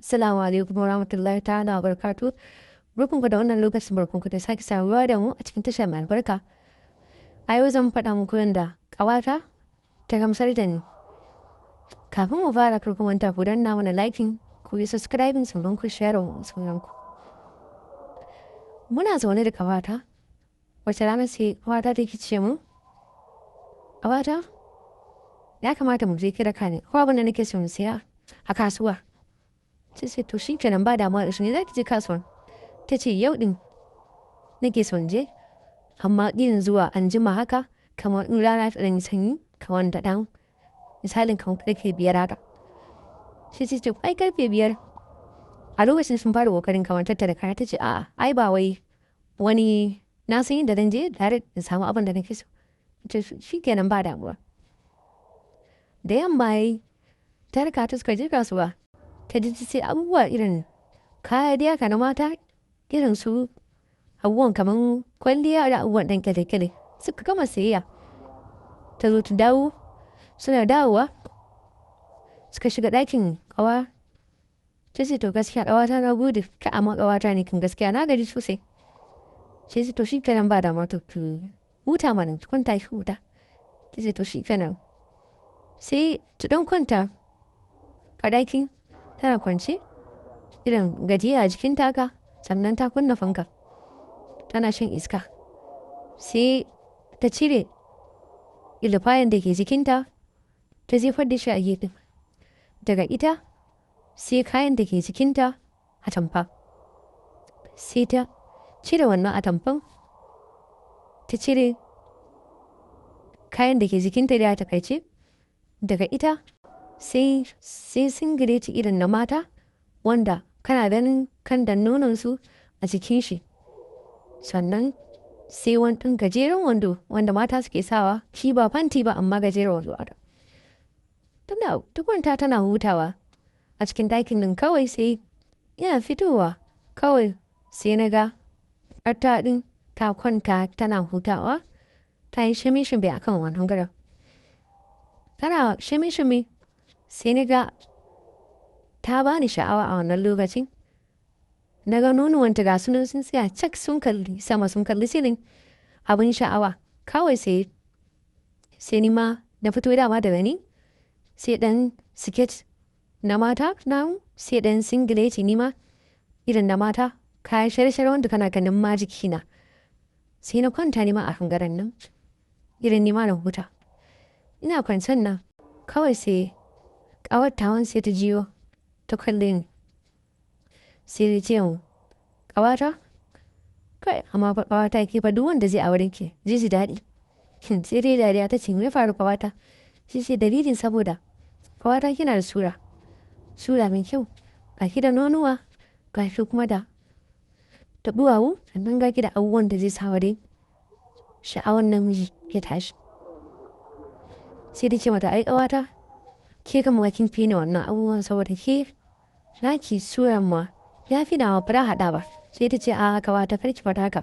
Assalamu alaikum warahmatullahi ta'ala wa barakatuh. Barkanku da wannan lokacin, barkanku da sake saduwa da mu a cikin tashar mai albarka. A yau zan faɗa muku yadda ƙawata ta gamsar da ni. Kafin mu fara, kar ku manta ku danna mana liking, ku yi subscribing, sannan ku share wa sauranku. Muna zaune da ƙawata. Wace rana sai ƙawata take ce mun, "Ƙawata, ya kamata mu je ki raka ni. Ko abin da nake so in siya a kasuwa." Ta ce, "To shi kenan, ba damuwa, yaushe ne za ki je kasuwan?" Ta ce, "Yau ɗin nake son je, amma irin zuwa anjima haka, kamar in rana ta ɗan yi sanyi, kamar da ɗan misalin kamar ƙarfe 5 haka." Sai ta ce, "Ai ƙarfe 5 a lokacin sun fara ƙoƙarin kamar tattara kaya." Ta ce, "A'a, ai ba wai wani, na san inda zan je direct in samu abin da nake so." Ta ce, "Shi kenan, ba damuwa." Da yamma yayi, ta raka ta suka je kasuwa. Ta je ta sai abubuwa, irin kaya dai haka na mata, irin su abubuwan kamar kwalliya da abubuwan ɗan kyale-kyale. Suka gama sayayya. Ta zo ta dawo, suna dawowa suka shiga ɗakin ƙawa. Ta ce, "To gaskiya ƙawata, na gode, ka amma ƙawata ne kan gaskiya na gaji sosai." Sai ce, "To shi kenan, ba damuwa, to ki huta mana, ki kwanta ki huta." Ta ce, "To shi kenan." Sai ta ɗan kwanta a ɗakin, tana kwance irin gajiya a jikinta haka, sannan ta kunna fanka tana shan iska. Sai ta cire ilifayen da ke jikinta, ta jefar da shi a gefe. Daga ita sai kayan da ke jikinta, atamfa. Sai ta cire wannan atamfan, ta cire kayan da ke jikinta da takaice. Daga ita sai singileti irin na mata wanda kana ganin kan da nononsu a jikin shi. Sannan sai wani ɗan gajeren wando wanda mata suke sawa, shi ba panty ba, amma gajeren wando. Tana ta kwanta tana hutawa a cikin ɗakin nan, kawai sai ina fitowa, kawai sai na ga ita ɗin ta kwanta tana hutawa, ta yi shimi-shimi a kan wannan gadon. Tana shimi-shimi, sai na ga ta bani sha'awa a wannan lokacin. Na ga nonuwanta ga su nan sun tsaya cak, sun kalli sama, sun kalli silin, abin sha'awa. Kawai sai ni ma na fito, dama daga ni sai ɗan siket na mata na, sai ɗan singileti ni ma irin na mata, kayan shara-shara wanda kana ganin ma jikina. Sai na kwanta ni ma a kan gadon nan, irin ni ma na huta. Ina kwancen nan, kawai sai ƙawar tawan sai ta jiyo ta kalle ni. Sai ta ce mun, "Ƙawata, kai amma fa ƙawata ke fa duk wanda zai aure ki zai ji daɗi." Sai dai dariya, ta ce, "Me ya faru, ƙawata?" Sai ce, "Dalilin saboda ƙawata kina da sura, sura mai kyau, ga ki da nonuwa, ga ki kuma da duwawu, sannan ga ki da abubuwan da zai sa wa dai sha'awar namiji ya tashi." Sai ta ce mata, "Ai ƙawata, ke kam ma kin fi ni wannan abubuwan, saboda ke naki suran ma ya fi nawa, ba za a haɗa ba." Sai ta ce, "A'a ƙawata, kar ki faɗa haka."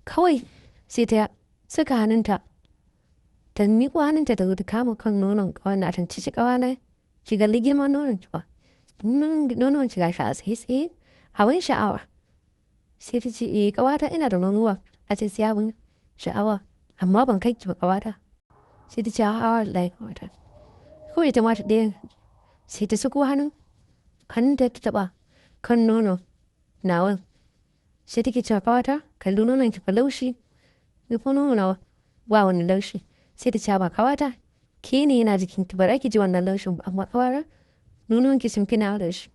Kawai sai ta saka hannunta, ta miƙo hannunta, ta zo ta kama kan nonon ƙawar nata, ta ce, "Ƙawana, ki kalli girman nonon ki fa. Nonon ki gashi a tsaye tsaye, abin sha'awa." Sai ta ce, "Eh ƙawata, ina da nonuwa a ce sai abin sha'awa, amma ban kai ki ba, ƙawata." Sai ta ce, "A'a wallahi ƙawata." Kawai ita ma ta ɗayan sai ta sako hannunta, ta taɓa kan nono nawan. Sai take cewa, "Ƙawata, kalli nonon ki fa, laushi. Ni fa nono nawa ba wani laushi." Sai ta ce, "Ba ƙawata, ke ne yana jikin ki ba za ki ji wannan laushin ba, amma ƙawata, nonon ki sun fi nawa laushi."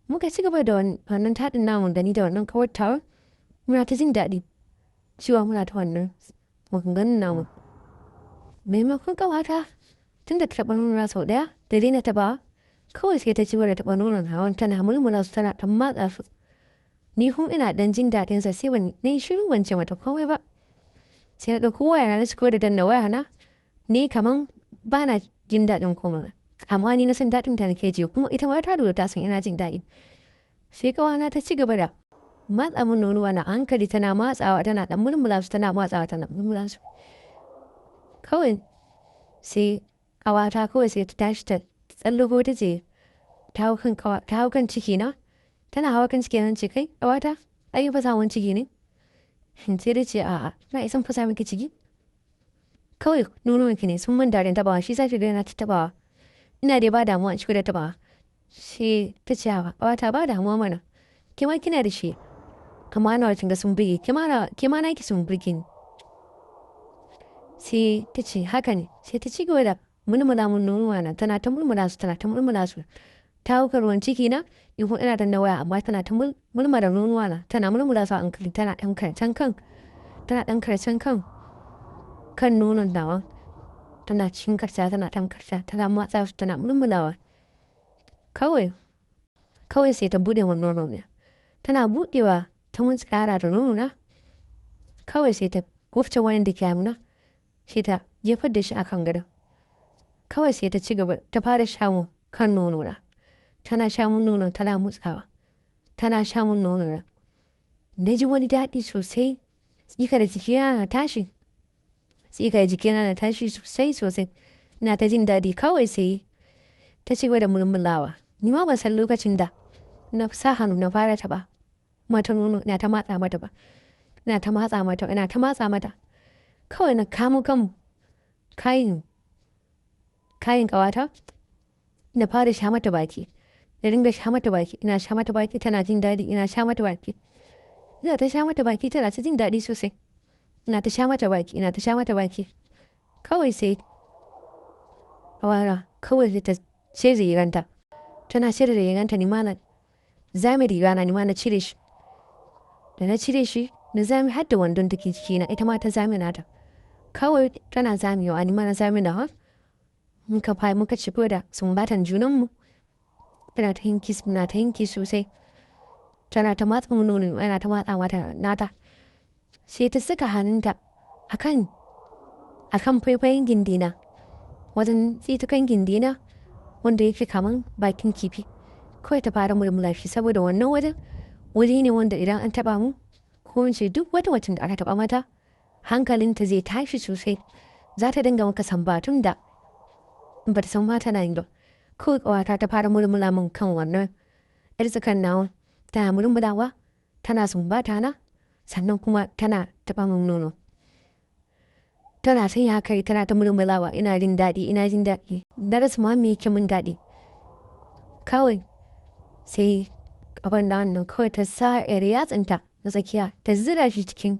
Muka ci gaba da wannan taɗin namu da ni da wannan ƙawar tawa, muna ta jin daɗi cewa muna ta wannan maganganun namu. Maimakon ƙawata tun da ta taɓa nonona sau ɗaya da daina taɓawa, kawai sai ta ci gaba da taɓa nonon nawan, tana murmura su, tana ɗan matsa su. Ni kuma ina ɗan jin daɗinsa, sai ban na yi shiru, ban ce mata komai ba. Sai na ɗauko wayana na cigaba da danna wayana, ni kaman bana jin daɗin komai. Amma ni na san daɗin ta nake ji, kuma ita ma ta lura, ta san ina jin daɗi. Sai ƙawana ta ci gaba da matsa min nonuwa na hankali, tana matsawa, tana ɗan murmura su, tana matsawa, tana murmura su. Kawai sai ƙawata kawai sai ta tashi ta tsallako, ta ce Ta hau kan ciki na. Tana hawa kan ciki na, ce, "Kai ƙawata, ai fasa mun ciki ne?" Sai dai ce, "A'a, na isan fasa miki ciki. Kawai nonuwan ki ne sun mun daɗin tabawa, shi sa ki ga na ta tabawa. Ina dai ba damuwa a cikin da tabawa." Sai ta ce, "A'a ƙawata, ba damuwa mana. Ke ma kina da shi. Amma nawa kin ga sun burge, ke ma naki sun burge ni." Sai ta ce, "Haka ne." Sai ta ci gaba da murmura mun nonuwa na, tana ta murmura su, tana ta murmura su. Ta hau kan ruwan ciki na, ni kuma ina danna waya, amma tana ta murmura nonuwa na, tana murmura su a hankali, tana ɗan karcen kan, tana ɗan karcen kan nonon nawa. Tana cikin karca, tana ɗan karca, tana matsa su, tana murmurawa. Kawai kawai sai ta buɗe mun nono ne. Tana buɗewa ta mun tsara da nono na. Kawai sai ta wufce wayan da ke hannuna, sai ta jefar da shi a kan gadon. Kawai sai ta ci gaba ta fara sha mun kan nono na. Tana sha mun nono, tana motsawa. Tana sha mun nono na. Na ji wani daɗi sosai. Tsikar jikina na tashi. Tsikar jikina na tashi sosai sosai. Ina ta jin daɗi, kawai sai ta ci gaba da murmulawa. Ni ma ban san lokacin da na sa hannu na fara taɓa mata nono, ina ta matsa mata ba. Ina ta matsa mata, ina ta matsa mata. Kawai na kamo kan kayin ƙawata, na fara sha mata baki. Na dinga sha mata baki, ina sha mata baki tana jin daɗi, ina sha mata baki. Ina ta sha mata baki, tana ta jin daɗi sosai. Ina ta sha mata baki, ina ta sha mata baki. Kawai sai ƙawara kawai sai ta cire riganta. Tana cire riganta, ni ma na zame rigana, ni ma na cire shi. Da na cire shi, na zame har da wandon take jikina, ita ma ta zame nata. Kawai tana zamewa, ni ma na zame nawa. Muka fa muka ci da sumbatan junanmu. Tana ta yin kiss, muna ta yin kiss sosai. Tana ta matsa mun nono, ina ta matsa mata nata. Sai ta saka hannunta akan faifayin gindina. Wajen tsitukan gindina wanda yake kaman bakin kifi. Kawai ta fara murmura shi, saboda wannan wajen wuri ne wanda idan an taɓa mu, ko in ce duk wata wacce da aka taɓa mata, hankalinta zai tashi sosai. Za ta dinga maka sambatun da ba ta san ma tana yi ba. Kawai ƙawata ta fara murmura min kan wannan 'yar tsakan nawa. Tana murmurawa, tana sumbata na, sannan kuma tana taɓa min nono. Tana ta yin haka, tana ta murmurawa, ina jin daɗi, ina jin daɗi. Na rasa ma me yake min daɗi. Kawai sai abin da wannan kawai ta sa 'yar yatsanta na tsakiya ta zura shi cikin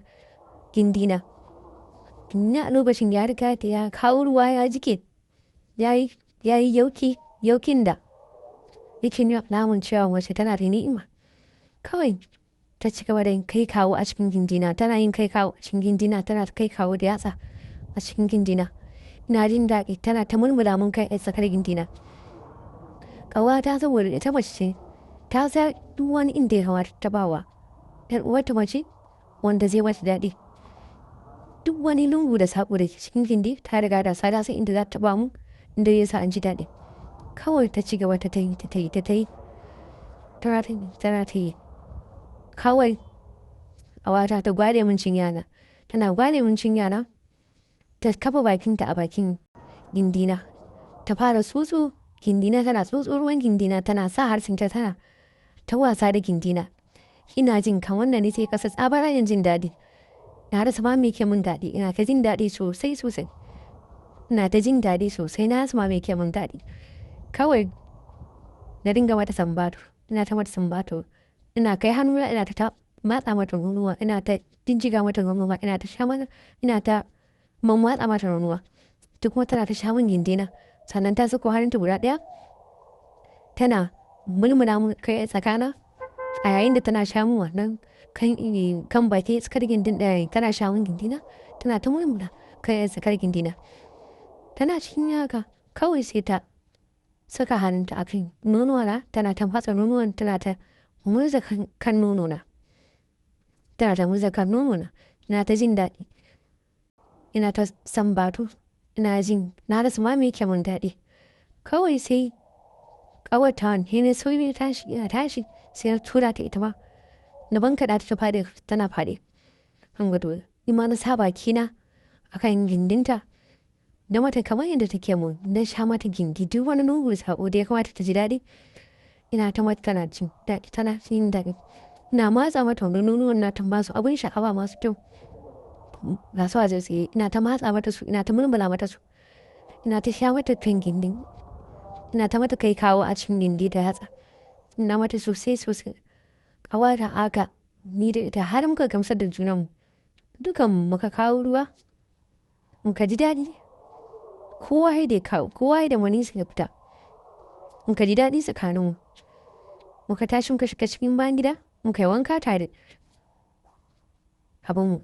gindina. Na lokacin ya riga da ya kawo ruwa, ya jike. Ya yi yauki, yaukin da yake nuna alamun cewa mace tana da ni'ima. Kawai ta ci gaba da yin kai kawo a cikin gindina, tana yin kai kawo a cikin gindina, tana kai kawo da yatsa a cikin gindina. Ina jin daɗi, tana ta murmura mun kai a tsakar gindina. Ƙawata, saboda ita mace ce, ta san duk wani inda ya kamata ta bawa 'yar uwarta mace wanda zai mata daɗi. Duk wani lungu da saƙo da ke cikin gindi ta riga da ta san inda za ta taɓa mu, inda zai sa an ji daɗi. Kawai ta ci gaba ta tayi, ta tayi, ta tayi. Tana ta yi, tana ta yi. Kawai ƙawata ta gwale mun cinya na. Tana gwale mun cinya na, ta kafa bakinta a bakin gindina. Ta fara tsotso gindina, tana tsotso ruwan gindina, tana sa harshenta tana ta wasa da gindina. Ina jin kamar na nitse ƙasa tsabaragen jin daɗi. Na rasa ma me yake min daɗi. Ina ta jin daɗi sosai sosai. Ina ta jin daɗi sosai, na rasa ma me yake min daɗi. Kawai na dinga mata sambatu. Ina ta mata sambatu. Ina kai hannuna ina ta matsa mata nonuwa, ina ta jijjiga mata nonuwa, ina ta sha mata, ina ta mammatsa mata nonuwa. Duk kuma tana ta sha min gindina. Sannan ta sako hannunta guda ɗaya tana murmura mun kai tsakana a yayin da tana sha min wannan kan baki tsakar gindin ɗaya, tana sha min gindina, tana ta murmura kai tsakar gindina. Tana cikin haka, kawai sai ta saka hannunta a kan nonuwana, tana ta matsa nonuwan, tana ta murza kan nonona. Tana ta murza kan nonona. Ina ta jin daɗi. Ina ta sambatu. Ina jin na rasa ma me yake min daɗi. Kawai sai ƙawata ne na sauri tashi, ina tashi sai na tura ta, ita ma. Na bankaɗa ta, ta faɗi, tana faɗi kan gado. Ni ma na sa bakina a kan gindinta. Na mata kamar yadda take mun. Na sha mata gindi, duk wani lungu da saƙo da ya kamata ta ji daɗi. Ina ta mata tana jin daɗi, tana jin daɗi. Ina matsa mata wannan nonuwan nata masu abin sha'awa masu kyau. Ga su a tsaitsaye, ina ta matsa mata su, ina ta mulmula mata su. Ina ta sha mata kan gindin. Ina ta mata kai kawo a cikin gindi da yatsa. Ina mata sosai sosai. Ƙawata haka ni da ita har muka gamsar da junanmu. Dukanmu muka kawo ruwa, muka ji daɗi. Kowa ya dai kawo, kowa ya da maniyinsa ya fita. Muka ji daɗi tsakaninmu. Muka tashi muka shiga cikin bayan gida, muka yi wanka tare. Abinmu.